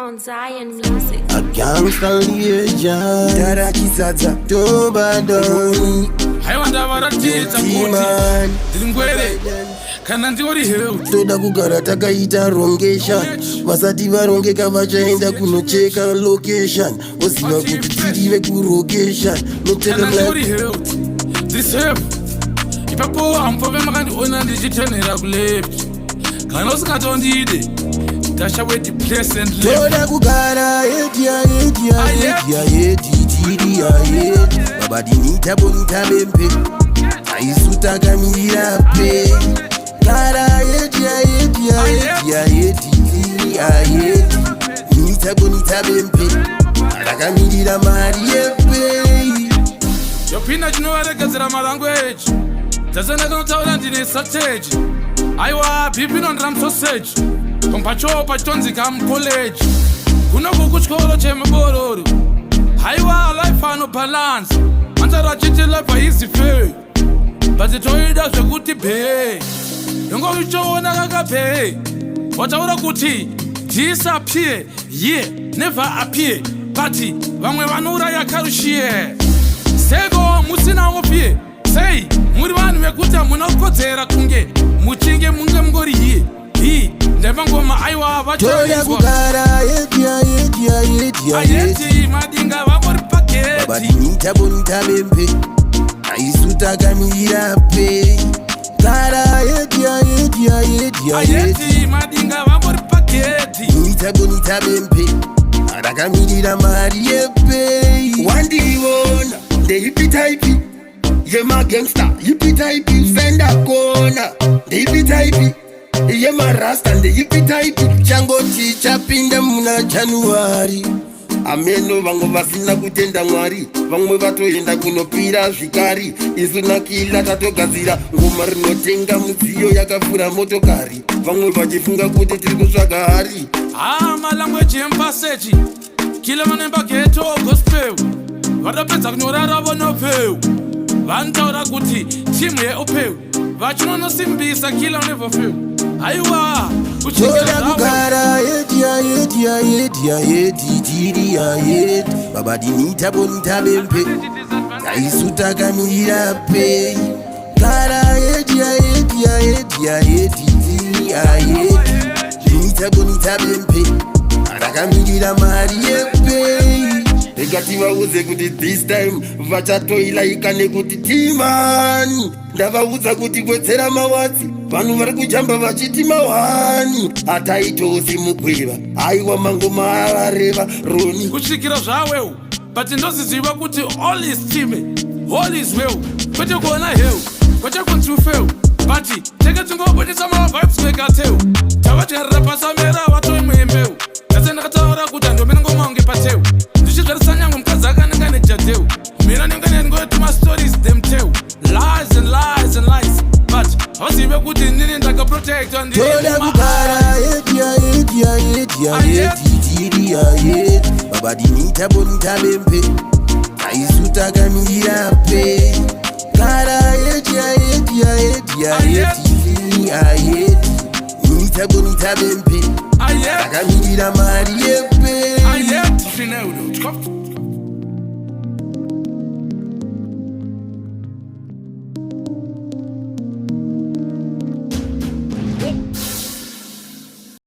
Mount Zion Music. A gangster legend. Tarakizadza Tobadoni. Haiwa, ndavaratidza kuti T-man. ndiri ngwere kana ndiori health. Toda kugara takaita rongesha. Vasati varongeka vachaenda kunocheka location, voziva kuti tiri vekurokesha. Kana ndiori health, ndiri safe ipapo. Hamupove makandiona ndichitenhera kuleft. Kana usingatondide, ndasha place and left. Toda kugara ahead, ahead, ahead, ahead, tiri ahead. Babadinita bonita bempe, aisu takamirira pe. Gara ahead, ahead, ahead, ahead, tiri ahead. Nita bonita bempe, takamirira mari yepei. Yopinda chinovaregedzera malanguage dzese ndakanotaura, ndine strategy. Aiwa, BP inondira musoseji, pacho pachitonzika mucollege, kunoku kuchikoro chemubororo. Haiwa, life ano balance anzara achiti life haizi fair, but toida zvekuti bhee yongo uchiona kakabhee. Wataura kuti disappear, ye never appear, but vamwe vanouraya karushiye seko musinawo fear. Sei muri vanhu vekuti hamuna kukodzera kunge muchinge munge mungori hiye hi ndemangoma? Aiwa, Toda vachaiswa. kugara ahead, ahead, ahead, ahead. Ahead, madinga vangori pageti. Babadinita bonita bempe, aisu takamirira pe. Gara ahead, ahead, ahead, ahead. Ahead, madinga vangori pageti. Nita bonita bempe, rakamirira mari yepei. Wandiona ndeipi type yemagangsta, ipi type senda kona, ndeipi type yemarasta, ndeipi type? Changoti chapinda muna January. Ameno vamwe vasina kutenda Mwari, vamwe vatoenda kunopira zvikari. Isu nakila tatogadzira ngoma rinotenga mudziyo yakapfuura motokari, vamwe vachifunga kuti tiri kutsvaga hari. Ha, malanguage emupaseji kile vanoimba ghetto gospel, vatapedza kunyora ravo nopeu, vanotaura kuti timu yeupeu vachinonosimbisa kila never fail. Aiwa. Toda kugara ahead, ahead, ahead, ahead, tiri ahead. Babadinita bonita bempe, aisu takamirira pei. Gara ahead, ahead, ahead, ahead, tiri ahead. Nita bonita bempe, rakamirira mari yepei. Rega tivaudze kuti this time vachatoilaika nekuti timani. Ndavaudza kuti wedzera mawatsi, vanhu vari kujamba vachiti mawani hataitosi mugweva. Aiwa, mangoma avareva roni. Kusvikira zvaweu, but ndoziziva kuti all is team, all is well, kwete kuona hell, kwete kunzi ufeu, but tenge tingobudisa mavibes kwekateu. Tavadyarira pasamera vatoimwe mbeu ndase. Ndakataura kuti handomene ngoma unge pateu, ndichizvarisa nyangwe mukadzi akananga nejadheu. Mina nenge ndingoituma stories, them tell lies and lies and lies, but havazive kuti inini ndakaprotectwa. Toda kugara ahead, ahead, ahead, ahead, tiri ahead. Babadinita bonita bempe, aisu takamirira pe. Gara ahead, ahead, ahead, ahead, tiri ahead. Nita bonita bempe, rakamirira mari yepei. Ayet.